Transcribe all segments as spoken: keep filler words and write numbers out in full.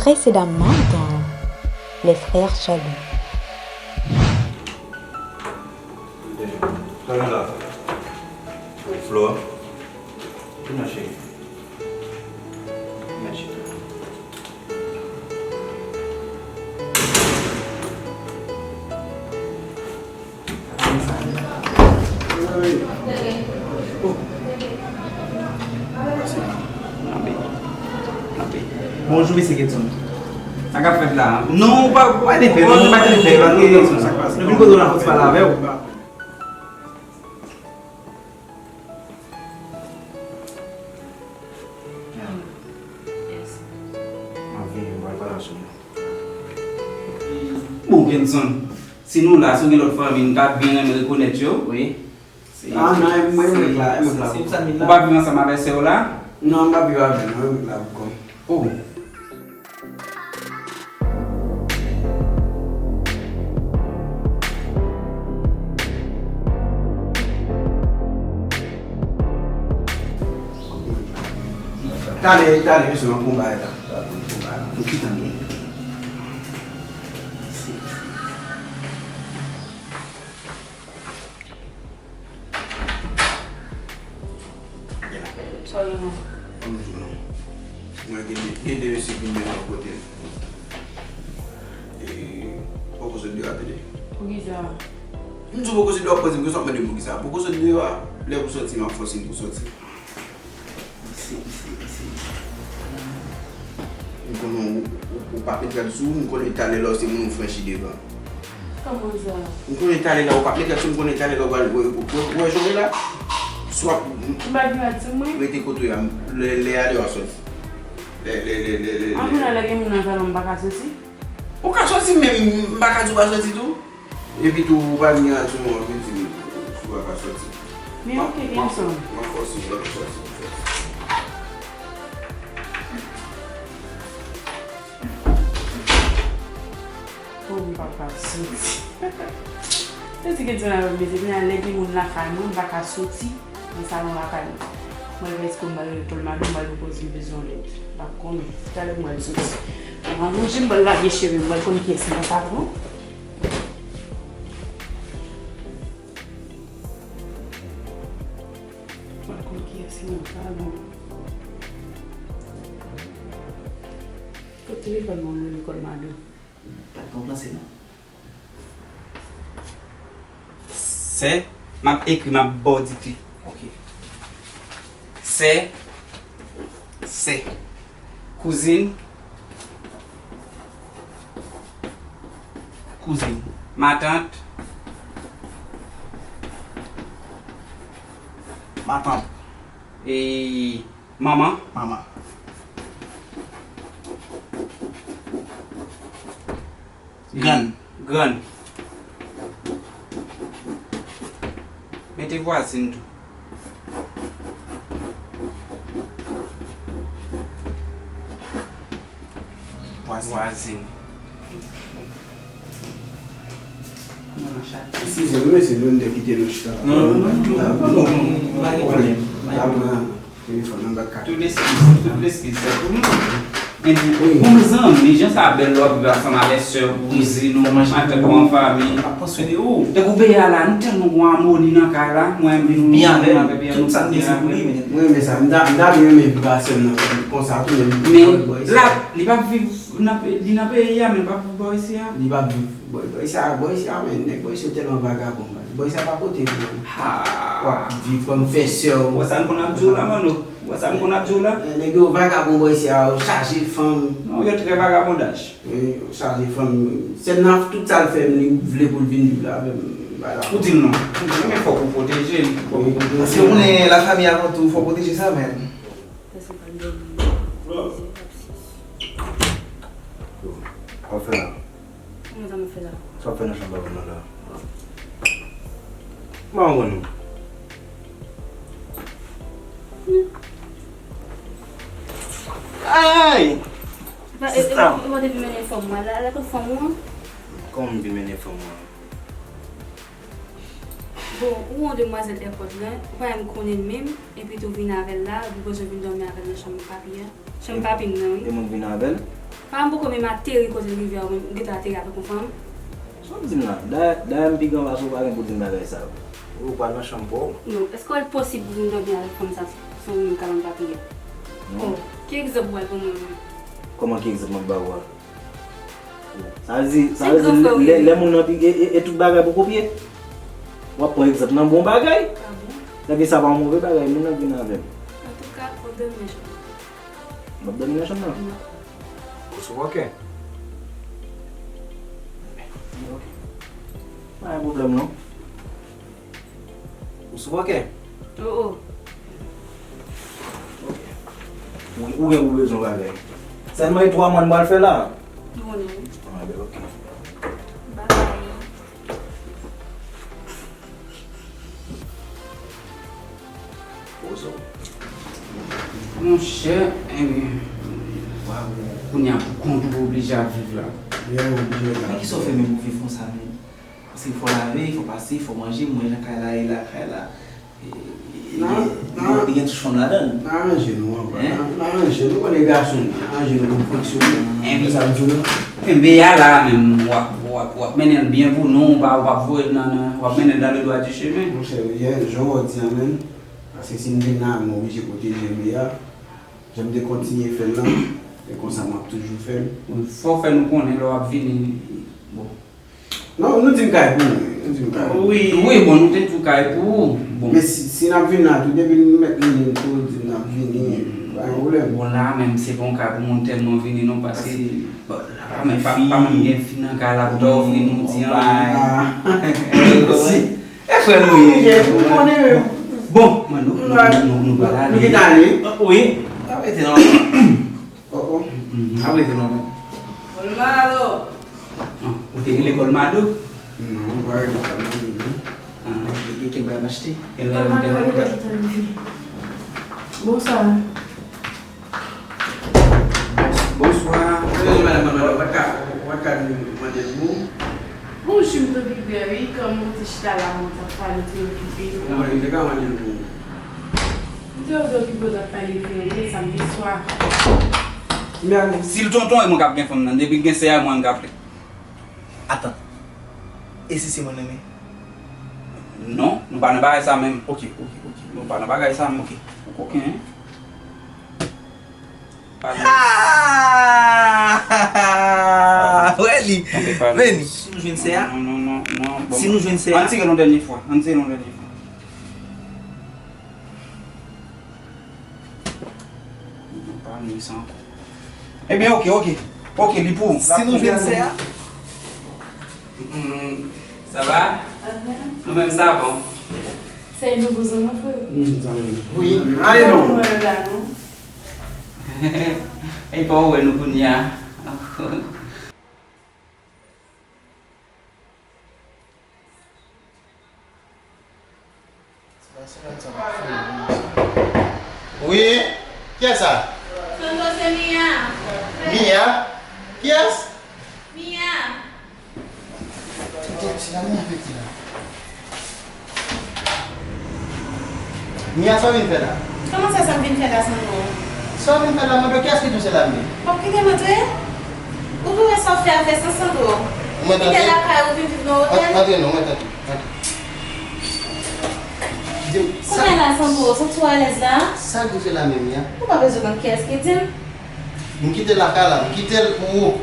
Précédemment dans Les Frères Chalou. Flora, vin nan cheri. Vin nan cheri. Bonjou, mesye Kenson. Sa k ap fèt la? Non, ou pa, ou pa te fè, non, ou pa te fè, ou pa te fè. Nou vin kote w la pou n pale avè w. M ap vini, m pral pale ansanm. Bon, Kenson, si nou la, si w gen lòt fanmi, m ta byen renmen rekonèt yo. Wi. Ah, non, e mwen, e mwen k la, e mwen k la pou kò m. Ou p ap viv ansanm avèk sè w la? Non, m p ap viv avè l, non, e mwen k la pou kò m. Oh. Talè, talè, mesye, m ap pran bagay la. M ap pran bagay la. Ou ki tann mwen? Sa w ye non? Mwen gen de, gen de mesye ki vin nan kote m. E, poko sot deyò a tande. Poukisa? M di w poko sot deyò, poze m kesyon, ap mande m poukisa. Poko sot deyò a, lè pou sòti, m ap fòse m pou sòti. Mesye, mesye, mesye. M konnen ou, ou, ou pa t met rad sou ou, m konnen talè la w se moun ou franchi devan. Kòman sa? M konnen talè la ou pa t met rad sou ou, m konnen talè la ou pral wè, wè, wè jan w ye la. Swa. M pa t met rad sou mwen. Rete kote w ye a, lè, lè a lè w ap sòti. Lè, lè, lè, lè, lè. An kounye a lè gen moun nan salon m pa ka soti? Ou ka soti men m pa ka di w pa soti tou. Epi tou, ou pa gen rad sou mwen, ou vle di m si w pa ka soti. Men oke, Kenson. M ap fòse w, m ap fòse w, m ap fòse w. Oh, m pa ka soti. Se ti Kenson la, mesye, kounye a lè gen moun lakay mwen, m pa ka soti nan salon lakay mwen. Mwen rès kou m pral rele tòlmado, m pral pwopoze l bezwen lèd. M pa konnen. Talè m pral soti. Mwen ranje m, m pral lage cheve m, m pral konn kiyès nan salon. Mwen konn kiyès ki nan salon. Kot telefòn mwen, mwen rele kòl madan. Pa t pran franse non. Sè, m ap ekri, m ap ba w dikte. Ok. Sè, sè. Kouzin, kouzin. Matant. Matant. E manman. Manman. Grann. Grann. Mete vwazin tou. Vwazin. Vwazin. Eskize nou, mesye, nou te kite nou chita la. Non, non, non, non, non, non, non, pa gen pwoblèm. Pa gen pwoblèm. Telefòn nan bak ka. Tout leskiz, tout leskiz, se pou nou. Men, wi, pou m zanmi, jan sa bèl lè w ap viv ansanm avèk sè w, kouzin ou, matant ou, an fanmi. Ap pran swen de ou. Tankou Beya la, nou tèlman gon amoni nan kay la, mwen menm, byen avè l, tout sa n gen se pou li, men. Mwen renmen sa, m ta, m ta byen renmen viv ak sè m nan, konsa tou, men. Men, la, li p ap viv nan pe-, li nan peyi a, men l p ap viv bò isi a. Li p ap viv bò, bò isi a, bò isi a, men, nèg bò isi yo tèlman vagabon, man. Bò isi a pa kote pou w ap viv, pou w ap fè sè w. Wè sa n konn ap di w la, Manno? Wè sa n konn ap di w la? Eh, nèg yo vagabon bò isi a, yo chaje fanm. Non, yo trè vagabondaj. Wi, yo chaje fanm. Sè n nan tout sa l fè, li vle pou l vin viv la avè m. Ou di l non. Ou di l, men fòk ou pwoteje l. Fòk ou pwoteje l. Paske ou konnen lafanmi avan tou, fò w pwoteje sa menm. Paske m pa dòmi. Yo, w ap fè la? Kòman sa m ap fè la? Sa w ap fè nan chanm pa m nan la? M pa konprann ou. Ay! Sista. Ou pa te vin mennen fanm mwen la, la kot fanm ou an? Kòman m vin mennen fanm mwen? Bon, ou yon demwazèl èpòt la, ou pa menm konnen l menm, epi tou vin avè l la, ou bezwen vin dòmi avè l nan chanm papi a. Chanm papi m nan, wi. E moun vin avè l? A, m poko menm ateri kote l rive a, ou menm, ou gentan ateri avèk yon fanm? Sa w ap di m la? Dayè, dayè m pi gran pase w, pa gen pou di m bagay sa yo. Ou pral nan chanm pa w? Non, èske l posib pou m dòmi avèk fanm sa san ou menm ka ban m papye a? Non. Oh, ki egzanp ou pral ban mwen menm? Kòman ki egzanp m ap ba ou a? Sa vle di, sa vle di lè, lè moun nan pi, e, e, e tout bagay pou kopye? W ap pran egzanp nan bon bagay? Ah bon? Ebyen sa pa yon move bagay, moun nan vin avè m. Antouka, w ap dòmi nan chanm nan. M ap dòmi nan chanm nan? Non. Ou sou pòkè? Ok. Pa gen pwoblèm non. Ou sou pòkè? Oh, oh. Ok. Ou, ou gen pou bezwen bagay. Sèlman e twa mwa n pral fè la? Non, non. Ah, ben, ok. Bye. Poze w. Monchè, ebyen, waw, kounye a pou kont ou oblije ap viv la. Yeah, oblije la. Men kisa w fè menm pou viv konsa menm? Paske fò lave, fò pase, fò manje, mwen nan kay la, e lakay la. E, e, Nan, e, nan, li gen ti fanm ladan l. Nan aranje nou anba. Hein? Nan, nan aranje nou, konnen gason, nan aranje nou pou fonksyone. Enben, sa m di w la. Enben, a la menm, w ap, w ap, w ap mennen l byen pou nou, w pa, w ap voye l nan, nan, w ap mennen l dans le droit du chemin. Monchè, yeah, jan w di a menm, paske si m vin la, m oblije pwoteje m ye a. Jan m te kontinye fè l lan, e konsa m ap toujou fè l. Fò w fè nou konnen lè w ap vini. Bon. Non, nou di m kay pou ou, nou di m kay pou ou. Wi. Wi, bon, nou te di w kay pou ou. Bon. Men si, si n ap vin la tou, depi nou mèt mennen l tou, di n ap vini, pa gen pwoblèm. Bon, la menm, se pa yon kay pou moun tèlman vini non, paske, bon, la pa menm, pa, pa menm gen fi nan kay la pou ta ofri nou ti anyen. Ah. Si. E frè nou ye. Ou konnen menm. Bon, men nou, nou, nou, nou, nou pral ale. Nou gentan ale? Wi. N ap rete non. Oh, oh. Mhm. N ap rete non. Colmado. Ah, ou te rele Colmado? Non, m pa rele Colmado, non. Ah, e, e, e, bagay m achte. E lè, lè, lè. Bonswa. Bonswa. Bonswa, madanm, madanm, madanm. Ou pa ka, ou pa ka di mande pou. Bonjou, m tonbe byen, wi. Kòman ou te chita la, mwen t ap pale, ou te okipe? Mwen, m te ka mande pou. M te okipe, ou t ap pale, wi, sa m te swa. Si l tonton, e mwen k ap gen fanm nan. Depi l gen sè a, e mwen k ap. Atann. E si se mwen l renmen? Non, nou pa nan bagay sa menm. Ok, ok, ok. Nou pa nan bagay sa menm. Ok. Ou koken, hein? Ah! Wè li. Vini. Si nou jwenn sè a? Non, non, non, non. Si nou jwenn sè a? Ann tire l yon dènye fwa. Ann tire l yon dènye fwa. Non, pa nou sa ankò. Ebyen, ok, ok. Ok, li pou ou. Si nou jwenn sè a? Mm, ça va? Mhm. Nou menm sa bon. Sè nou bouzou nou frè. Mm, sa bon. Wi. Ale non. Mwen la non. E pa ou wè nou kounye a. Wi, kiyès sa? Sandro, se Mia. Mia? Kiyès? Mia. Tande, se la Mia pete la. Mia, sa w vin fè la? Kòman sa, sa m vin fè la, Sandro? Sa w vin fè la, mwen, kiyès ki di w se la m ye? Bon, kite m antre. Ou tou wè sa w fè a fè sans, Sandro. Ou mèt antre. Kite lakay ou vin viv nan otèl. An-, antre non, ou mèt antre. Antre. Di m, sa. Kounya la, Sandro, ou santi w alèz la? Sa k di w se la menm, Mia? Ou pa bezwen konn kiyès ki di m. M kite lakay la, m kite l pou ou.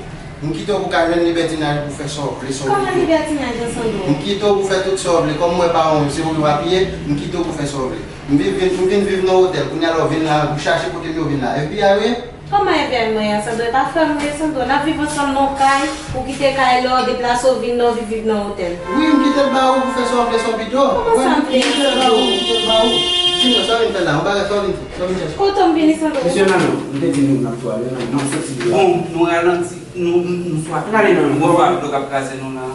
M kite w pou ka jwenn libètinaj pou fè sa w vle, sa w vle. Kòman libètinaj, Sandro? M kite w pou fè tout sa w vle. Kòm mwen pa yon, se ou yo apiye, m kite w pou fè sa w vle. M vin, vin, m vin viv nan otèl. Kounye a la w vin la, ou chache kote m yo vin la. F B I wi. Kòman F B I mwen an, Sandro? E pa frè m ou ye, Sandro? N ap viv ansanm nan yon kay, ou kite kay la, w deplase, w vin la, w vin viv nan otèl. Wi, m kite l ba ou pou fè sa w vle, sa w pito. Kòman sa m vle? M kite l ba ou, m kite l ba ou. Di mwen, sa w vin fè la? Yon bagay sa w vin fè? Sa w vin chèche? Kote m vini, Sandro? Mesye nan non, m te di nou n ap tou ale nan, nan soti de la. Bon, nou ralanti, nou, nou, nou swa. N ale nan non. Bon, pa dlo k ap kraze nou la.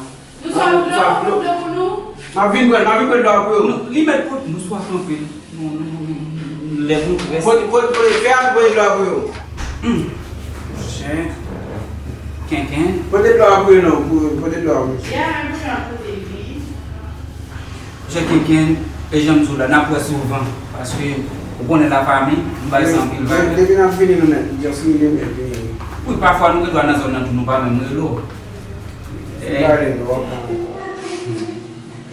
Nou swa pran dlo pou nou? M ap vin pran, m ap vin pran dlo a pou yo. Nou, li mèt pot, nou swa kanpe. Nou, nou, nou, nou, lè nou près. Pote, pote, pote, fè a pou pote dlo a pou yo. Hmm. Monchè. Kenken. Pote dlo a pou yo non, pou, pote dlo a pou yo. Ya, men pou yo pote li. Monchè Kenken, e jan m di w la, n ap wè souvan. Paske, ou konnen lafanmi, m bay sa anpil valè. Depi n ap vini nou mèt, just vini, vini. Wi, pafwa nou gen dwa nan zòn nan tou, nou pa menm rele w. Eh.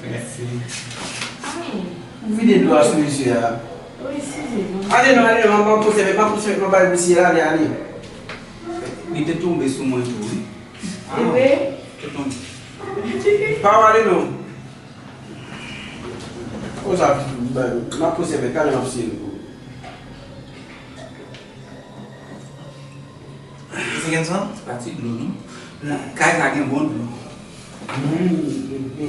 Mèsi. Ou vide dlo a sou mesye a. Wi, eskize m. Ale non, ale non, m ap pouse, m ap pouse, m ap bay mesye a, ale, ale. Li te tonbe sou mwen tou, wi. Li te? Te tonbe. Pa w ale non. Konsa, m ap pouse, men kale m ap siye l pou ou. Mesye Kenson? Se pa ti dlo, non. Nan, kay sa gen bon dlo.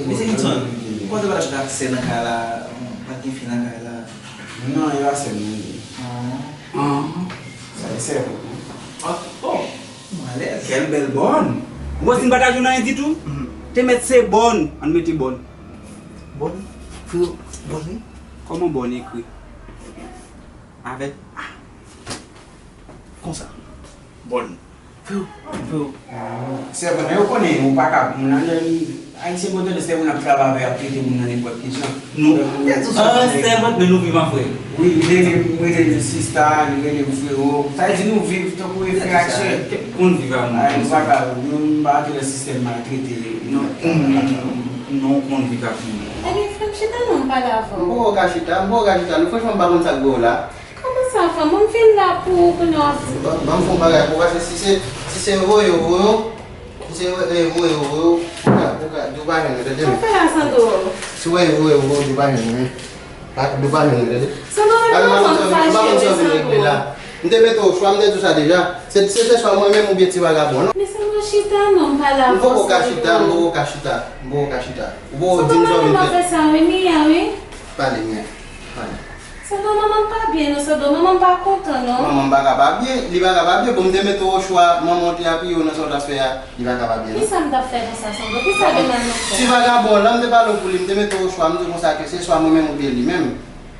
Mesye Kenson, ou panse pa t ap gen aksè nan kay la, pa t gen fi nan kay la? Non, e pa sè m li ye. Ah. Sa e sè pou ou. Ah, oh, m alèz. Kèl bèl bòn. Ou wè si n pa ta jwenn anyen ditou? Te mèt se bòn. Ann mete bòn. Bòn? Freo, bòn wi. Kòman bòn ekri? Avèk A. Konsa. Bòn. Freo, freo. Sèvant, yo konnen ou pa ka moun nan, Ayisyen bon tandans lè moun ap travay avè y ap trete moun nan nenpòt ki jan. Nou, an sèvant, men nou viv an frè. Wi, li rele m, rele m sista, li rele m frero. Sa vle di nou viv tankou frè ak sè. Konn viv ak moun. Ay, nou pa ka, nou pa antre nan sistèm maltrete. Non, non, konn viv ak moun. Ebyen, frè m, chita non, m pale avè w. M poko ka chita, m poko ka chita. Non, franchman, m pa konn sa k gen w la. Kòman sa, frè m? Mwen m vin la pou ou kounye a w ap di. Ban, ban m fè yon bagay pou ou, paske si se, si se voye yo voye w, si se voye yo voye w, ou ka, ou ka, di w pa jwenn mwen, tande. Sa w fè la, Sandro? Si w voye yo voye w, di w pa jwenn mwen. Pa, di w pa jwenn mwen, tande. Sandro, men m pa konn sa w vin regle la. M te mete w o chwa, m te di w sa deja. Se, se, se swa mwen menm oubyen ti vagabon, non? Men Sandro, chita non, m pale avè w. M poko ka chita, m poko ka chita, m poko ka chita. Ou poko di m sa w vin fè. Sandro, pa fè sa, wi, Mia, wi. Pale, Mia. Pale. Sandro, manman m pa byen non, Sandro, manman m pa kontan non. Manman m pa ka pa byen, li pa ka pa byen. Bon, m te mete w o chwa, manman w te apiye w nan sa w t ap fè a, li pa ka pa byen non. Kisa m t ap fè konsa, Sandro? Kisa gen mal nan fè? Ti vagabon lan, m te pale w pou li, m te mete w o chwa, m di w konsa ke se swa mwen menm oubyen li menm.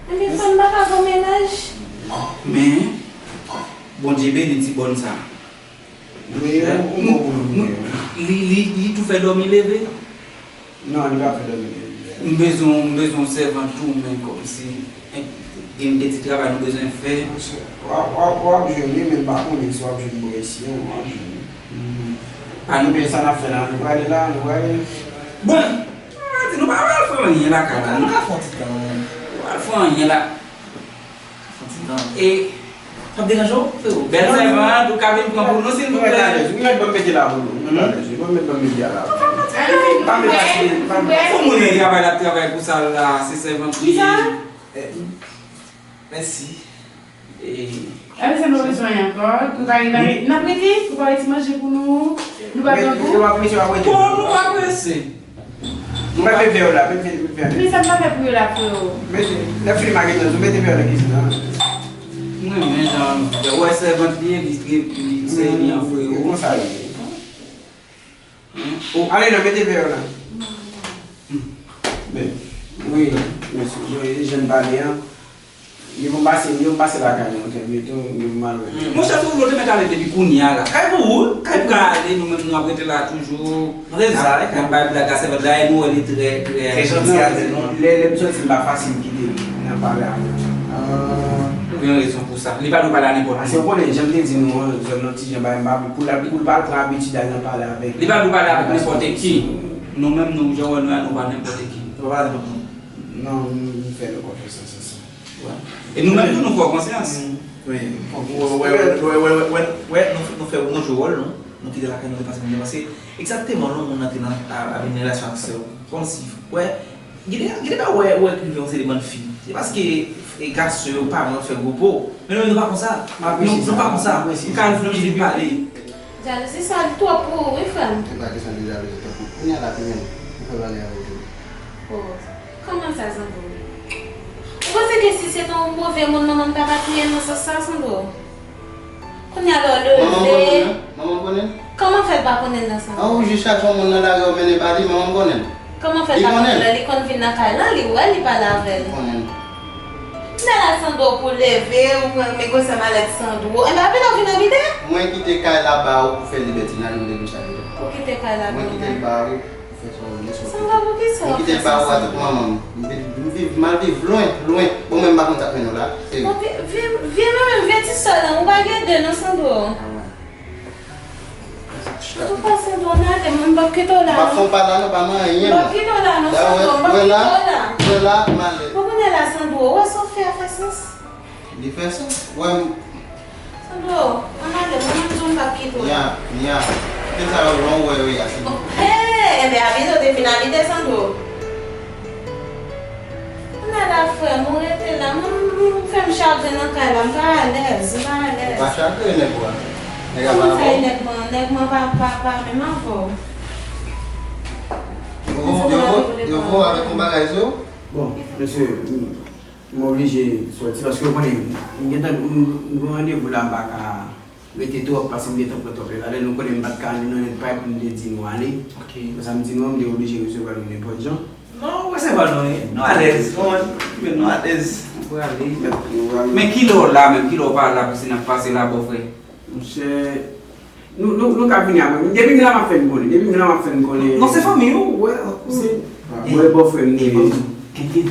Ebyen, frè m pa ka gon mennaj. Men, Bondye beni ti bòn sa. Wi, ou bon pou nou. Li, li, li tou fè dòmi leve. Non, li pa fè dòmi leve. M bezwen, m bezwen yon sèvant tou, men kòmsi, eh, gen de ti travay nou bezwen fè. W ap, w ap, w ap jwenn li, men m pa konnen si w ap jwenn bò isi an, w ap jwenn li. Mhm. Ebyen, sa n ap fè la, nou prale la, nou prale. Bon, nou pa di nou pa pral fè anyen lakay la, nou ka fè yon ti tan. Nou pa pral fè anyen la. Fè yon ti tan. E, sa ap deranje w, frero? Bèl sèvant, ou ka vin pran pou nou, silvouplè. Ou mèt ban m mete la pou nou. Ou mèt ban m mete la pou nou. Pa met pase, pa met pase. Pou moun nan travay, l ap travay pou sa la, se sèvant li ye. Mèsi. E, a, mesye, nou bezwen ankò. Nou ka rete, n ap rete, nou ka rete manje pou nou. Nou pa grangou. Bon, nou pa prese. Mwen mete vè w la, mete, mete vè w la. Men sa m pa fè pou yo la, frero. Mete, lè fini maketan, nou mete vè w la kizin nan. Mwen renmen jan, wè sèvant li ye, li, li, li se li an frero. Konsa li ye. Hein? Oh, ale non, mete vè w la. Hmm. Ben, wi, mèsi. Bon, e jan n pale an. Yo pou pase, yo pou pase lakay nou, ok, byeto, yo pou mal wè. Monchè, si w vle, w te mèt ale depi kounye a la. Kay pou ou, kay pou ou. Ou ka ale, nou menm nou ap rete la toujou. Mwen renmen sa, wi. N ap bay blag a sèvant la, e nou wè li trè, trè. Trè janti avè nou. Lè, lè m soti, m pa fasil kite li nan pale avè m. Ah. Ou gen rezon pou sa. Li pa dwe pale a nenpòt moun. Paske w konnen, jan m te di nou an, zòn nan ti jan bagay, m pa pou l, pou l pa pran abitid al nan pale avèk. Li pa dwe pale avèk nenpòt ki. Nou menm, nou, jan w wè nou a, nou pa nenpòt ki. Nou pa pale a nenpòt moun. Non, m fè nou konfyans nan sans sa. Wè. E nou menm tou, nou fè w konfyans. Wi. Wè, wè, nou, nou fè, nou jwe wòl nou. Nou kite lakay nou, nou pase moun yo. Paske, egzakteman, lè yon moun antre nan, a, a, vin relasyon ak sè w. Kòmsi, wè, gen de, gen de bagay, wè, wè, ki rive yon seri bann fi. Se paske, e, gason yo, paran yo fè gwo po. Men nou, nou pa konsa. Nou, nou pa konsa. Nou ka vin pale. Jalouzi sa twòp pou ou, wi, frè m. Se pa kesyon de jalouzi, tankou kounye a la, pi menm, ou fè bagay avè l tou. Oh, kòman sa, Sandro? Ou panse ke si se te yon move moun, manman m ta pa touye l nan sans sa, Sandro? Kounye a la, w leve. Manman m konnen l? Manman m konnen l? Kòman fè l pa konnen l nan sans sa? An, ou jis chache yon moun nan lari, w mennen ba li, manman m konnen l. Kòman fè l pa konnen lè li konn vin nan kay lan, li wè, li pale avè l? Li konnen l. Nèg la Sandro pou leve, ou pran men gwosè malèt Sandro. Enben, apre w vin abite? Mwen kite kay la ba ou pou fè libètinaj, mwen te di w sa deja. Ou kite kay la ba mwen? Mwen kite l ba ou pou fè sa w vle sou. Sandro, poukisa w ap fè sa? Mwen kite l ba ou atoup manman m. M viv, m viv, m al viv lwen, lwen. Bon, mwen m pa konn sa k mennen w la. Seri. Bon, vye, vye, vye mwen menm, vye ti sè w lan, ou pa gen de non, Sandro. Ah, wè. Antouka, Sandro, ann ale, mwen, m p ap kite w la, non. M p ap fè w pa la, non, pa nan anyen, non. M p ap kite w la, non, Sandro, m p ap kite w la. Wè la, wè la, m ale. Bon, kounye a la, Sandro, ou wè sa w fè a fè sans? Li fè sans. Wè m. Sandro, ann ale, mwen menm tou m p ap kite w la. Nya, Nya. Kite sa yo, lè w wè yo ye a, Sandro. Hey, enben, abite w te fin abite, Sandro. Ann ale, frè m, ou rete la. Mwen, m, m fè m chagren nan kay la, m pa alèz, m pa alèz. Ou pa chagren, nèg ou a. Nèg la pa bon. Nèg mwen, nèg mwen pa, pa, pa menm avè w. Yo vo, yo vo, yo vo avèk yon bagay sou yo? Bon, mesye, m, m oblije sòti paske w konnen, m gentan, m, m gen randevou la, m pa ka rete twòp paske m gentan pran twòp lè. Talè nou konnen m pa t ka ale nan nèt pa pou m te di nou ale. Ok. Konsa m di nou, m te oblije resevwa nou nenpòt jan. Non, w resevwa nou, wi. Nou alèz, konprann? Men nou alèz. Nou prale. Men kilè w la menm, kilè w pa la, paske n ap pase la, bò frè. Monchè, nou, nou, nou ka vini apre. Depi m la, m ap fè n konnen. Depi m la, m ap fè n konnen. Non, se fanmi w. Wè, se, wè, bò frè m, kenbe. Kenbe.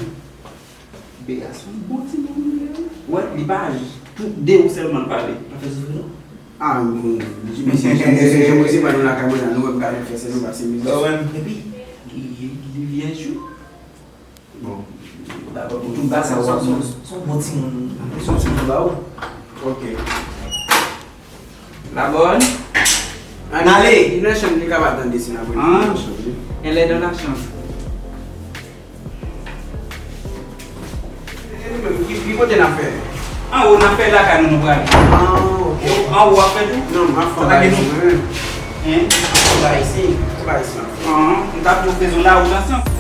Bea se yon bon timoun li ye, wi. Wè, li pa aji. Tou de ou sèlman l pale. Pa fè soufri, non. Ah, m konn. Mesye, mesye, mesye, mesye, mwen, nou lakay mwen la, nou wè m ka fè sè nou pase mizè. Epi, li, li, li vyèj, wi. Bon. Dakò, pou tout bagay, se yon, se yon, se yon bon timoun. Se yon timoun ba ou. Ok. La bonne. Ann ale. Li nan chanm li ka pa tande si n ap rele. Ah. Nan chanm li. Elle est dans la chambre. Ki, ki kote n ap fè? Anwo n ap fè lakay nou, nou prale. Ah, ok. Anwo w ap fè tou? Non, m ap fè bagay mwen. Hein? Fè bagay isi. Fè bagay isi. Ah, m t ap di w fè zon la ou ansanm.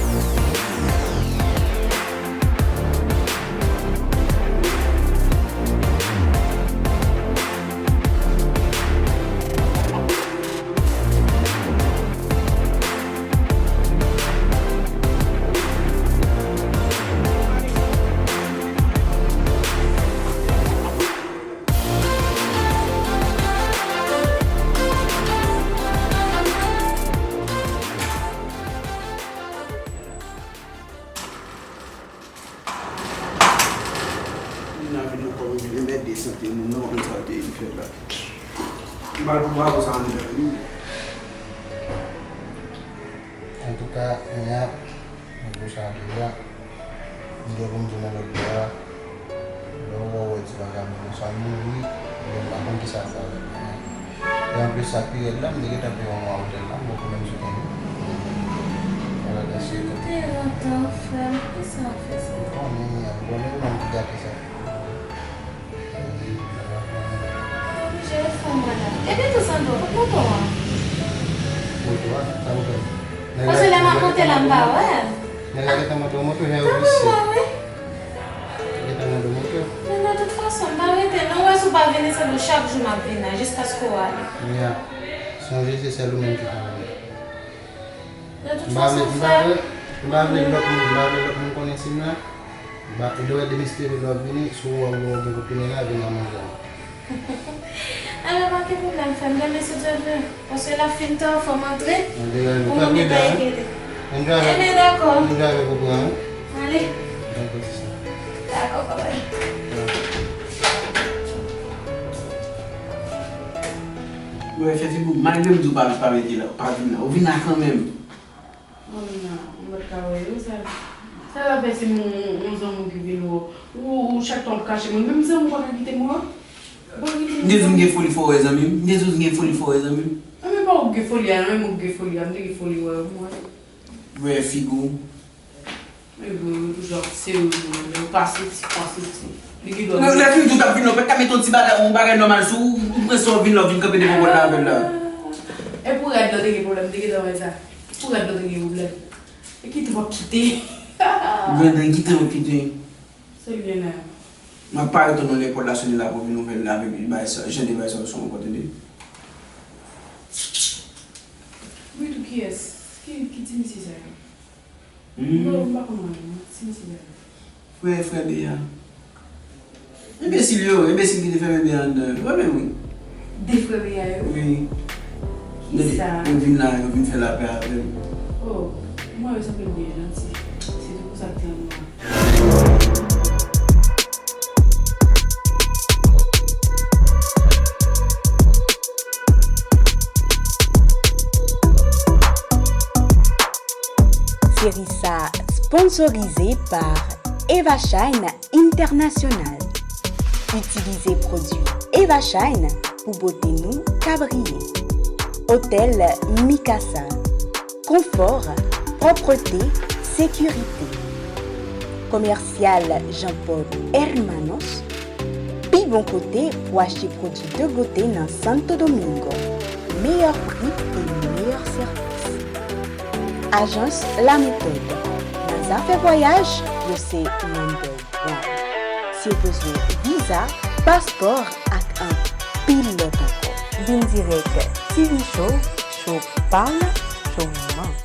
Moun nan vin ankò, vin mède sante moun nan, konn sa l te vin fè la. M pa, m pa wè sa anndan li. Antouka, kounye a, mwen pou sa deja. M gen pou m di nan lòt bò a. Lè w wè w wè ti vagabon konsa mouri, ebyen m pa konn kisa l fè avèk li. E anplis sa pi rèd la, m te gentan peye yon mwa otèl la, m poko menm sou kenbe. Ala dasi. Ou te rantan, frè m, poukisa w fè sa? M konnen, m konnen ou menm ki gate sa. Ou oblije fè mwen la. Epi tou Sandro, kot moto an? Moto a? Sa ou fè? Paske lè m ap monte la, m pa wè l. Nèg la gentan monte yon moto, jan yo visye. Gentan nan do moto. Men de tout fason, m pa rete non, wè si w pa vini, se pou chak jou m ap vin la, jiskaske w ale. Mia, sonje se sèl ou menm ki ka vini. De tout fason, frè. M pa vle, m pa vle lòt moun, m pa vle lòt moun konnen si m la. M pa, lè w wè demen si te vle lè w ap vini, si w wè w gen pou tounen la, vin nan manje a. Alò, pa gen pwoblèm, frè m, demen si Dye vle. Paske l ap fin ta, fò m antre. Pou mwen pa enkyete. Enjoy avèk, enjoy avèk ou pran, wi. Ale. Dakò, sista. Dakò, babay. Mwen fè figou, malgre m di w pa, pa mete la, pa vin la. Ou vin la kanmenm. Mwen menm nan, mwen pa t ka wè yo, sa, sa l ap fè si m yon, yon zanmi w ki vin wè w, ou, ou chak tan w ap kache mwen, menm zanmi w pa ka kite m wè w? Ou pa ka kite m wè w? M te di w m gen foli forè, zanmi m. M te di w m gen foli forè, zanmi m. Anben pa ou k gen foli a, non, e mwen k gen foli a, m te gen foli wè w, mwen. Wè figi w. E bon, yo toujou ap serye w, men yo pa soti, pa soti. Li gen dwa. Lè, lè figi w t ap vin la, ou pa t ka mete yon ti bagay, yon bagay nòmal sou ou, ou prese w vin la, w vin kanpe devan pòt la avè l la. E pou rad la te gen pwoblèm, te gen dwa wè sa. Pou rad la te gen pwoblèm. E kite w ap kite. Grandan, kite w ap kite. Se l gen la. M ap pare tann ou lè pòt la sonnen la pou vin ouvè l la avèk bagay sa, jan de bagay sa yo sou yon pòt, tande. Wi, tou kiyès? Ki, ki ti mesye sa yo? Hmm. Non, m pa konn wè non, ti mesye sa yo. Frè, frè Beya. Enbesil yo, enbesil ki te fèmen Beya anndan yo. Yo menm wi. De frè Beya yo? Wi. Kisa? Yo vin la, yo vin fè lapè avè m. Oh, m wè yo sanble byen janti. Se te pou sa k te anndan an. Sponsorizé par Eva Shine International. Itilize pwodui Eva Shine pou bote nou ka briye. Otèl Mikasa. Konfò, pwòpte, sekirite. Komèsyal Jean Paul Hermanos. Pi bon kote pou achte pwodui de bote nan Santo Domingo. Meyè pri e meyè sèvis. Ajans La Méthode. Nan zafè vwayaj, yo se number one. Si w bezwen viza, paspò ak anpil lòt ankò. Vin dirèk T V Show, show pa w, show moman.